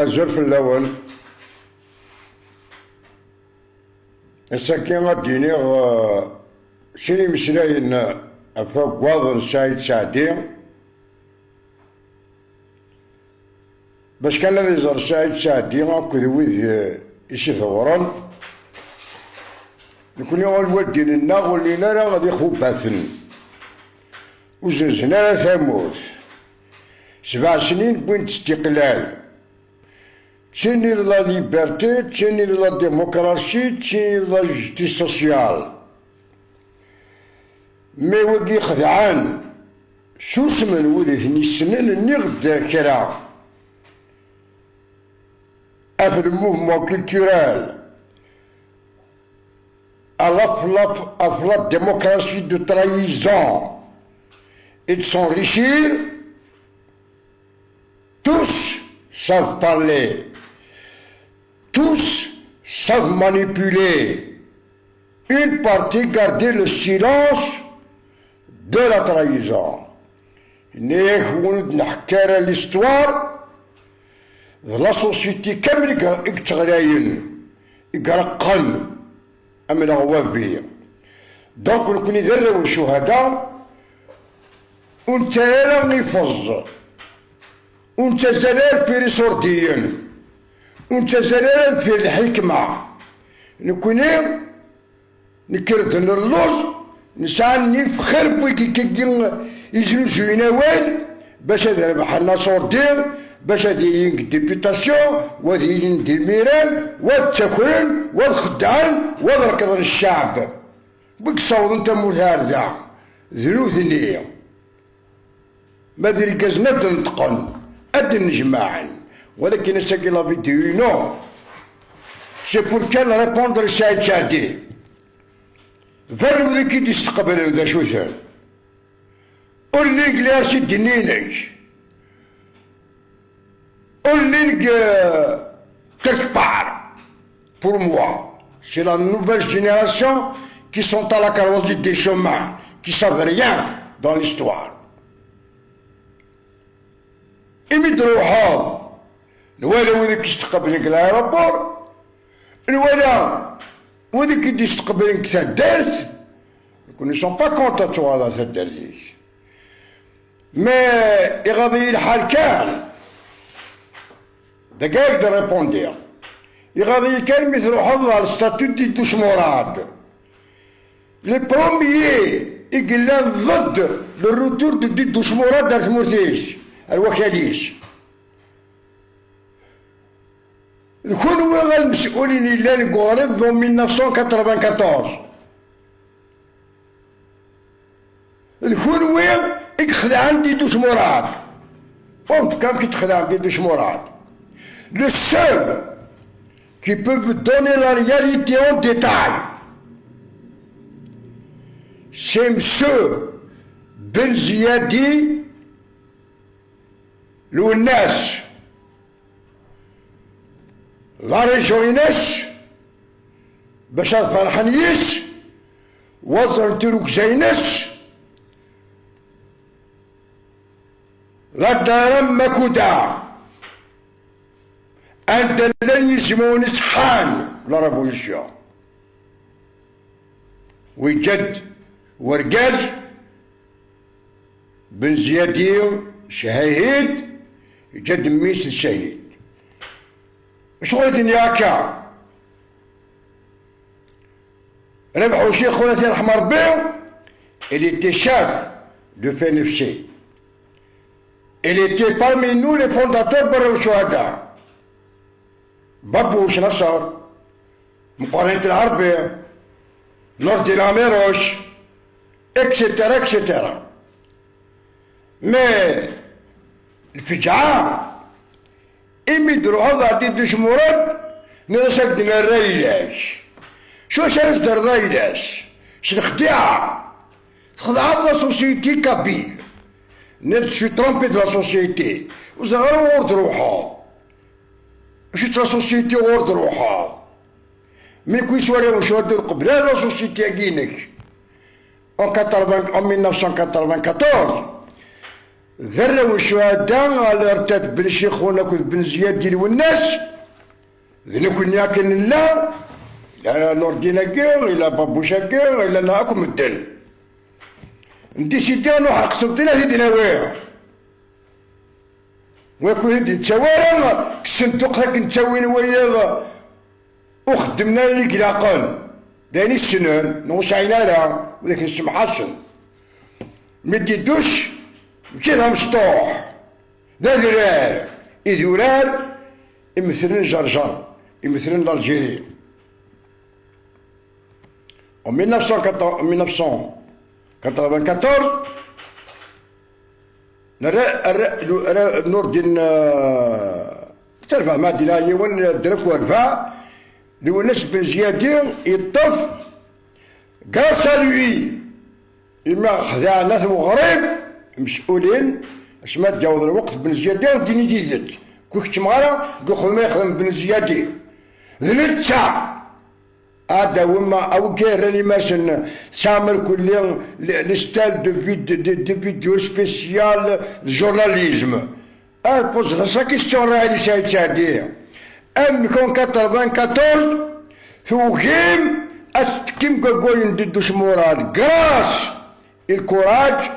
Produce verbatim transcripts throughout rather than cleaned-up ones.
Azul fell-awen. Ass-agi ad d-iniɣ, eh, sin imeslayen ɣef waggaḍ n Saɛid Saɛdi. Bac kan ad iẓer Saɛid Saɛdi akked wid, eh, i s-iḍewren. Nekni ur lwaldin-nneɣ ur llin ara d ixubbaten. Ur zzenzen ara tamurt. Sebɛa snin wwin-d stiqlal. Tini de la liberté, tini de la démocratie, tini de la justice sociale. Mais wigi xedɛen, susmen wid i ten-issnen, nniɣ-d kra. Ɣef le mouvement culturel, à la, la, à la démocratie de trahison et de s'enrichir, tous savent parler, tous savent manipuler. Une partie garder le silence de la trahison. Nniɣ-ak win ur d-neḥka ara l'histoire, d la société kamel i ye-, i yettɣlayen, i ireqqen, am leɣwabi. Donc, nekni d arraw n ccuhada, ur nettara ara ifeẓ, ur nettazal ara deffir iṣurdiyen, ur nettazal ara deffir lḥikma. Nekni, nekker-d nelluẓ, nesɛa nnif xir n wigi-agi yeznuzuyen awal, bac ad rebḥen aṣurdi, bac ad ilin deg députation, wa ad ilin d lmiran, wa ad ttakren, wa ad xeddɛen, wa ad rekḍen cceɛb. Wi yessawḍen tamurt ar da, d nutni. Ma d irgazen ad d-neṭqen, ad d-nnejmaɛen, walakin ass-agi la vidéo-inu, c'est pour kan répondre i Saɛid Saɛdi. Berru d i k-id-isteqblen d acu-ten. Ur llin deg les archives-nni-inek. Ur llin deg, euh, quelque part. Pour moi, c'est la nouvelle génération qui sont à la carrosserie des chemins, qui savent rien dans l'histoire. Imi d-truḥeḍ, nwala wid i k-isteqblen deg l'aéroport, nwala wid i k-id-isteqblen deg taddart, ne connaissons pas quand ad tuɣaleḍ ar taddart-ik. Mais iɣaḍ-iyi lḥal kan. Dagi i k-d-répondiɣ. Iɣaḍ-iyi kan mi truḥeḍ ɣer le statut de Didouche Mourad. Les premiers i yellan ضد le retour de Didouche Mourad ar tmurt-is, ar wakal-is. D kunwi ara lmes'ulin yellan deg uɣrib en mille neuf cent quatre-vingt-quatorze. D kunwi i ixedɛen Didouche Mourad. En tout cas, i ixedɛen Didouche Mourad. Le seul qui peut vous donner la réalité en détail, c'est monsieur Ben Ziadi Lwennas. La région-ines, bac ad ferḥen yis, wa ẓren tirugza-ines, la Dara Makuda, anda llan yizmawen iṣeḥḥan, la révolution. Weǧǧa-d wergaz, Ben Ziyadi, cahid, yeǧǧa-d mmi-s d cahid. Acuɣer i d-nniɣ akka? Rabeḥ Ucixur, ad t-yerḥem Rebbi, il était chef du P N F C. Il était parmi nous les fondateurs, Berra Ucuhada. Babouche Nasser, Mqorent Lɛerbi, Nordin Ɛmiruc, et cetera, et cetera. Mais lfeǧɛa, imi d-truḥeḍ ɣer Didouche Mourad, nniḍ-as ad d-nerr ayla-k. S wacu ara s-d-terreḍ ayla-k? S lexdiɛa. Txedɛeḍ la société kabyle. Nniḍ-d, je suis trompé de la société. Ur ẓriɣ ara wuɣur d-truḥeḍ. Acu-tt la société ɣur d-ruḥeɣ? Mi nekk yeswara Ucuhada ur qebbel ara la société-agi-inek. En quatre-vingts, en mille neuf cent quatre-vingt-quatorze, d arraw n ccuhada, Alertat Ben Cixun akked Ben Ziyad di Lwennas, d nekkni akken nella, ila Nurdin-agi, ila Babuc-agi, ila akk medden. Ndisidi ad nruḥ ɣer Qsenṭina ad t-id-nawi. Wakud ur d-nettawi ara deg ssenduq akken ttawin wayeḍ ur xeddmen ara ayen i ilaqen, d ayen i ssnen, neɣ ur sɛin ara, widak nessemḥasen. Mi d-idduc, mačči d amecṭuḥ, d adrar, idurar, imetlen Ǧerǧer, imetlen l'Algérie. En mille neuf cent quatre, mille neuf cent quatre-vingt-quatorze, nerra, nerra, nerra Nurdin, euh, terbeɛ Madina yiwen, Drek Werbeɛ, Lwennas Ben Ziyadi yeṭṭef, grâce à lui, imi xedɛen At Weɣrib, imes'ulin, asmi ad d-yaweḍ lweqt Ben Ziyadi ad d-yini tidet, ur keččmeɣ ara deg uxeddim ay yexdem Ben Ziyadi. D netta! Ad d-awim awgi yerran imasen, tesɛam irkelli, les, les styles de vid-, de, de vidéo spéciale de journalisme. Ad poser la question, Raɛli Saïd Saɛdi. Amek en quatre-vingt-quatorze tugim ad tettekkim deg wawal n Diddu Cmurad, grâce et le courage,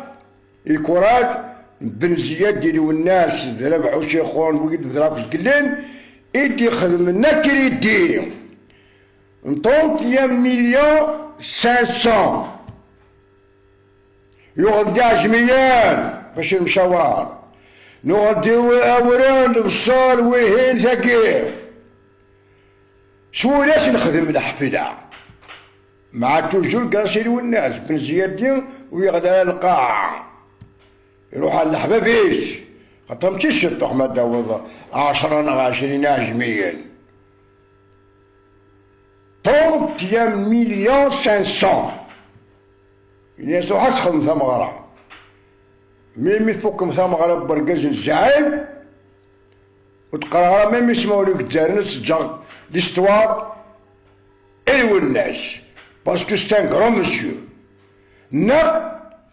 et le courage n Ben Ziyad di Lwennas, d Rabeḥ Ucixun, wigi d-bedreɣ akk zgellen, i d-ixedmen akridi n trente et un millions cinq cents. Yuɣen-d iɛejmiyen bac nemcawaṛ. Nuɣen-d iw-, awren, lebṣel, wihin, tagi. S wul-as nexdem leḥfla. Mɛa toujours grâce i Lwennas, Ben Ziyadi ur yeɣli ara lqaɛa. Iruḥ ar leḥbab-is. Xaṭer mačči ciṭuḥ ma d-tawiḍ ɛecra neɣ ɛecrin iɛejmiyen. Trente et un millions cinq cents. Ini-as: "Ruḥ ad texdem tameɣra." Mi, mi tfukkem tameɣra n wergaz n zɛim, ur d-qqareɣ ara même ismawen i yeǧǧaren, ad s-ǧǧeɣ l'histoire i Lwennas, parce que c'est un grand monsieur. Neɣ,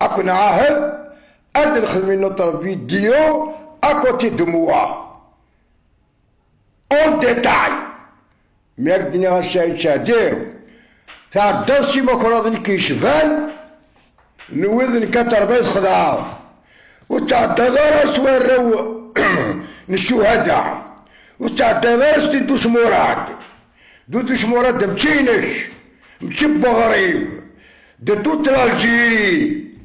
ad ken-ɛahed, ad nexdem une autre vidéo à côté de moi. En détail. Mi ak-d-nniɣ a Saɛid Saɛdi, tɛeddaḍ s imakṛaḍen i k-yecban, n wid n quatre-vingts txedɛeḍ. Ur tɛeddaḍ ara s warraw n ccuhada. Ur tɛeddaḍ ara s Diddu Cmurad. Diddu Cmurad mačči inek, mačči n Weɣrib. De toute l'Algérie.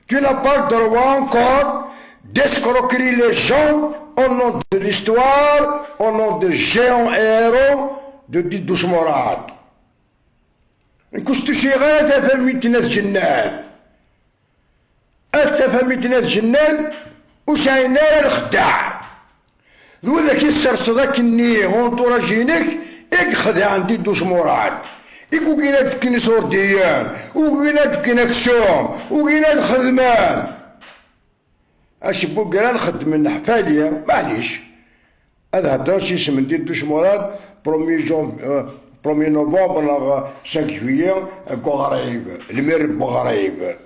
Tu n'as pas le droit encore d'escroquer les gens au nom de l'histoire, au nom de géants et héros de Diddu Cmurad. Nekk ur stusiɣ ara tafamit n At Jennad. At tafamit n At Jennad ur sɛin ara lexdeɛ. D widak i tesserseḍ akkenni entourage-inek i ixedɛen Diddu Cmurad, i yugin ad fken iṣurdiyen, ugin ad fken aksum, ugin ad xedmen. Acebbuger-a nxeddmen ḥfali, maɛlic. Ad heddren s yisem n Diddu Cmurad, premier jan-, euh, premier novembre neɣ cinq juillet, deg Weɣrib, lmir n Weɣrib.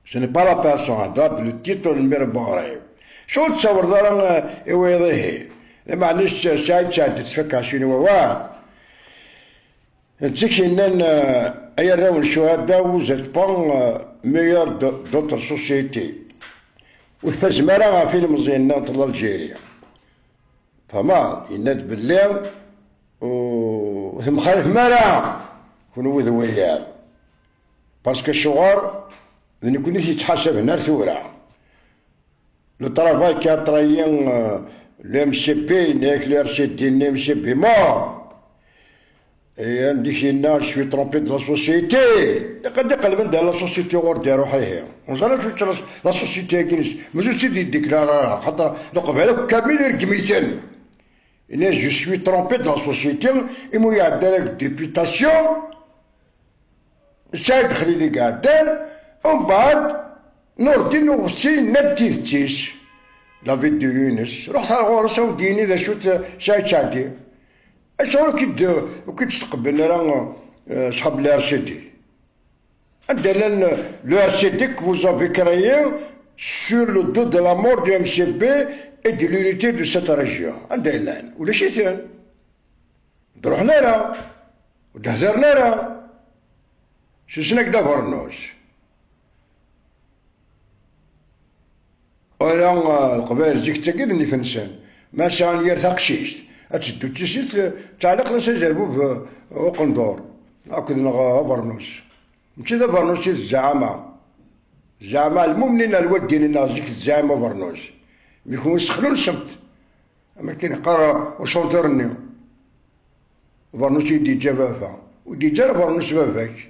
Ce n'est pas la personne, hḍeṛ-d le titre n lmir n Weɣrib. Acu ur tessawleḍ ara, eh, i wayeḍ ihi? Lameɛna Saɛid Saɛdi tfakk ɛecrin wawal. D zik yennan, eh, ay arraw n ccuhada, vous êtes pas, eh, meilleurs de, d'autres sociétés. Ur tfazem ara ɣef ilemẓiyen-nneɣ n l'Algérie. Fehmeḍ? Yenna-d belli ur temxalfem ara kunwi d wiyaḍ. Parce que ccɣel d nekkni i t-yettḥasaben ar tura. Le travail qu'a trahi, euh, le M C P, yenna-yak le R C D, yenna M C P mort. Et anda i k-yenna, je suis trompé de la société. Ilaq ad iqellben d la société ɣur d-iruḥ ihi. Ur neẓri acu yečča la, la société-agi-ines. Mazal ur tt-id-yeddiklari ara. Xaṭer Leqbayel akk kamil irgem-iten. Yenna, je suis trompé de la société, imi ur iɛedda ara deg députation. Saɛid Xlil i iɛeddan, umbeɛd Nurdin Uɣebsi yenna-d tidet-is. La vidéo-ines, ruḥet ar ɣur-s, ad wen-d-yini d acu-t Saɛid Saɛdi. Acuɣer ur k-id-, ur k-id-steqbalen ara, eh, ṣḥab le R C D? Anda llan le R C D que vous avez créé Sur le dos de la mort du M C P et de l'unité de cette région. Anda i llan? Ulac-iten. Ur d-ruḥen ara, ur d-hezren ara. Susen-ak-d abernus. Wala, eh, Leqbayel zik ttagi d nnif-nsen. Ma sɛan yir taqcict, ad teddu d tissit, eh, ttɛelliqen-as azerbub, eh, uqendur, akked neɣ, eh, abernus. Mačči d abernus i d zzaɛama. Zzaɛama lmumnin ar waddin-nneɣ zik d zzaɛama abernus. Mi kun ssexnunsemt. Am akken yeqqar ucunṭir-nni. Abernus i d-yeǧǧa baba. Ur d-yeǧǧa ara abernus baba-k.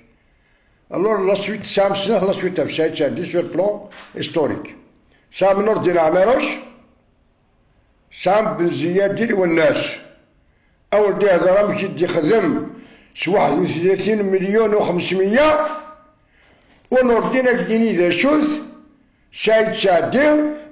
Alors, la suite, tesɛam snat la suite ɣef Saɛid Saɛdi sur le plan historique. Tesɛam Nurdin Ɛmiruc, tesɛam Ben Ziyad i Lwennas. A wen-d-ihder amek i d-yexdem s waḥed u tlatin melyun u xemsmya, u Nurdin ad k-d-yini d acu-t, Saɛid Saɛdi,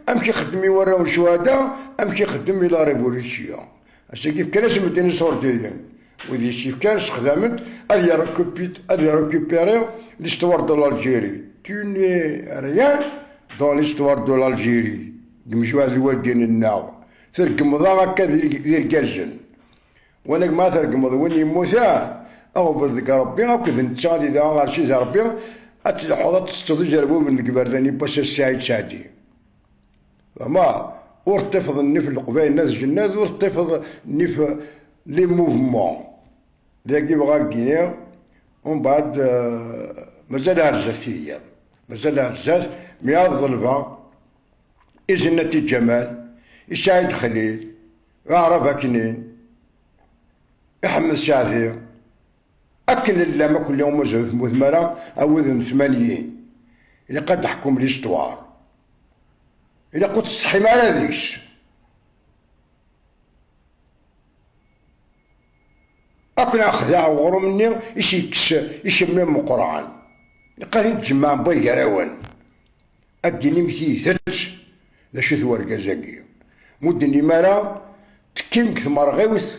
amek ixeddem i warraw n ccuhada, amek ixeddem i la révolution. Ass-agi fkan-as medden iṣurdiyen. Wid i s-yefkan sexdamen-t ad yerrécupit-, ad yerrécupéri l'histoire de l'Algérie. Tu n'es rien dans l'histoire de l'Algérie. Deg mejmuɛat n lwaldin-nneɣ. Tregmeḍ-aɣ akka d, d irgazen. Wanag ma tregmeḍ win yemmuten, aɣbel deg Ṛebbi akked netta ad idɛu ɣer Sidi Ṛebbi, ad tleḥḥuḍ ad tettetteḍ izerbuben deg iberdan n wass-a Saɛid Saɛdi. Fehmeḍ? Ur ṭṭifeḍ nnif n Leqbayel n At Jennad, ur ṭṭifeḍ nnif les mouvements. Dagi bɣiɣ ad k-d-iniɣ, umbeɛd, eh, mazal ar zdat tiyaḍ. Mazal ar zdat, mi ad ḍelbeɣ i Zennat Ǧamal, i Saɛid Xlil, i Aɛrab Aknin, i Ḥmed Saɛdi, akken llan akk lli umazal ur temmutem ara, a wid n tmanyin. Ilaq ad d-teḥkum l'histoire. Ilaq ur tettsetḥim ara deg-s. Ad ken-nexdeɛ uɣrum-nni i s-yekkes icemmi n Meqqran. Ilaq ad ten-id-tjemɛem wway gar-awen. Ad d-tinim tidet d acu-t wergaz-agi. Ma ur d-tennim ara, tekkim deg tmerɣiwt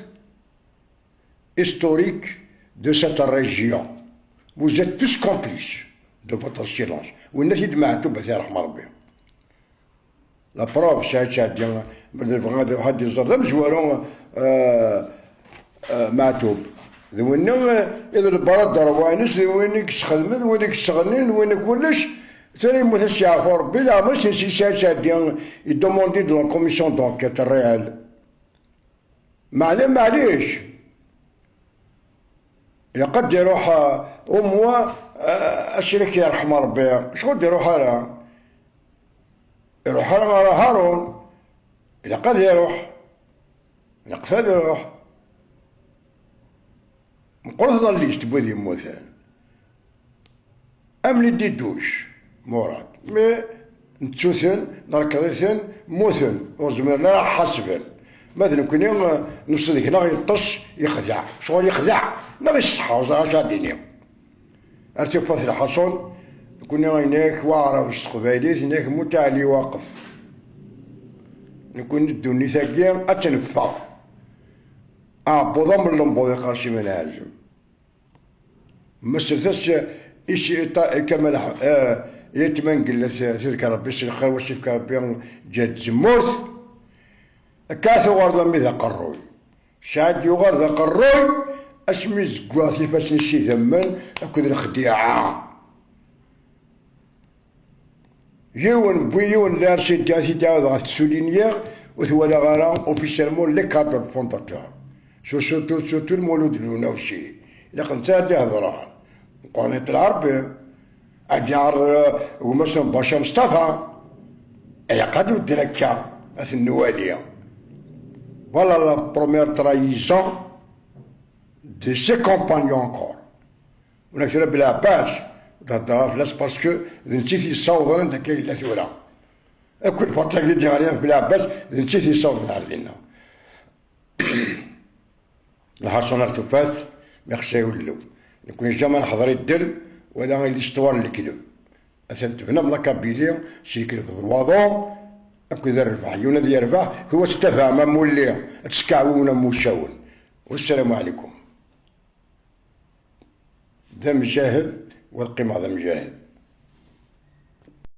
historique de cette région. Vous êtes tous complices de votre silence. Winna t-id Meɛtub, ad t-yerḥem Ṛebbi. La preuve, Saɛid Saɛdi, ma d-, nebɣa ad iruḥ ad iẓer d amezwaru, eh, eh, Meɛtub. D winna, eh, i d lbarader wa-ines, d win i yesxedmen, d win i yesseɣnin, d win i kullec. Tura yemmut ad s-yeɛfu Ṛebbi, leɛmer-is yensi Saɛid Saɛdi, il demande de la commission d'enquête réelle. Meɛli-, maɛlic. Ilaq ad d-iruḥ, uh, umwa, uh, asrik yerḥem Ṛebbi. Ccɣel d-iruḥ ara. Iruḥ ara ɣer Harun. Ilaq ad iruḥ. Ilaq ad iruḥ. Meqqret la liste n wid yemmuten. Am les didouches, Murad. Mais nettu-ten, nerkeḍ-iten, mmuten, ur zmiren ara ad ḥasben. Ma d nekkni, eh, nefs deg-neɣ yeṭṭes, yexdeɛ. Ccɣel yexdeɛ, neɣ isetḥa, ur ẓriɣ acu ad d-iniɣ. Ar tufat lḥaṣun, nekkni yenna-yak waɛrab s teqbaylit, yenna-yak mutaɛli waqef. Nekkni ddunit-agi ad tt-neffeɣ. Aɛebbuḍ am lembuḍ iqersimen ɛazem. Meslet-as i si-, i ta-, i Kamal Ḥ-, eh, i Ayt Mangella, s-, s-, tedker Ṛebbi s lxir, wa s-ifk Ṛebbi ǧǧa-d tzemmurt. Akka tuɣaleḍ armi d aqerruy. Saɛid yuɣal d aqerruy, asmi zeggaɣ tifassen-is s idammen akked lexdiɛa. Yiwen, wwi yiwen, la R C D, ad t-id-ɛawdeɣ ɣef tsulin-iw, ur t-walaɣ ara officiellement, les cadres fondateurs. Surtout, surtout Lmulud Lwenawsi. Ilaq netta ad d-ihedṛen. Qurnet Lɛerbi. Ad d-iɛreḍ, eh, gma-s n Baca Mustafa. Ilaq ad bedden akka, ad ten-nwali. Voilà la première trahison de ses compagnons encore. Ula kra Belɛebbas, ur d-heddreɣ ara fell-as, parce que d netta i t-yessawḍen anda akka yella tura. Akk lbaṭel-agi d-yeɣli ɣef Belɛebbas, d netta i t-yessawḍen ɣer dinna. Lḥaṣun ar tufat, merci a Illu. Nekkni jamais nḥeḍer i ddel, wala i l'histoire n lekdeb. Atan tebnam la Kabylie s lekdeb d waḍu, akked rrbeḥ, yiwen ad yerbeḥ, kra ad tafam am wulli, ad teskɛwiwen am wuccawen. Wassalamu ɛlikum. D amjahed, wa ad qqimeɣ d amjahed.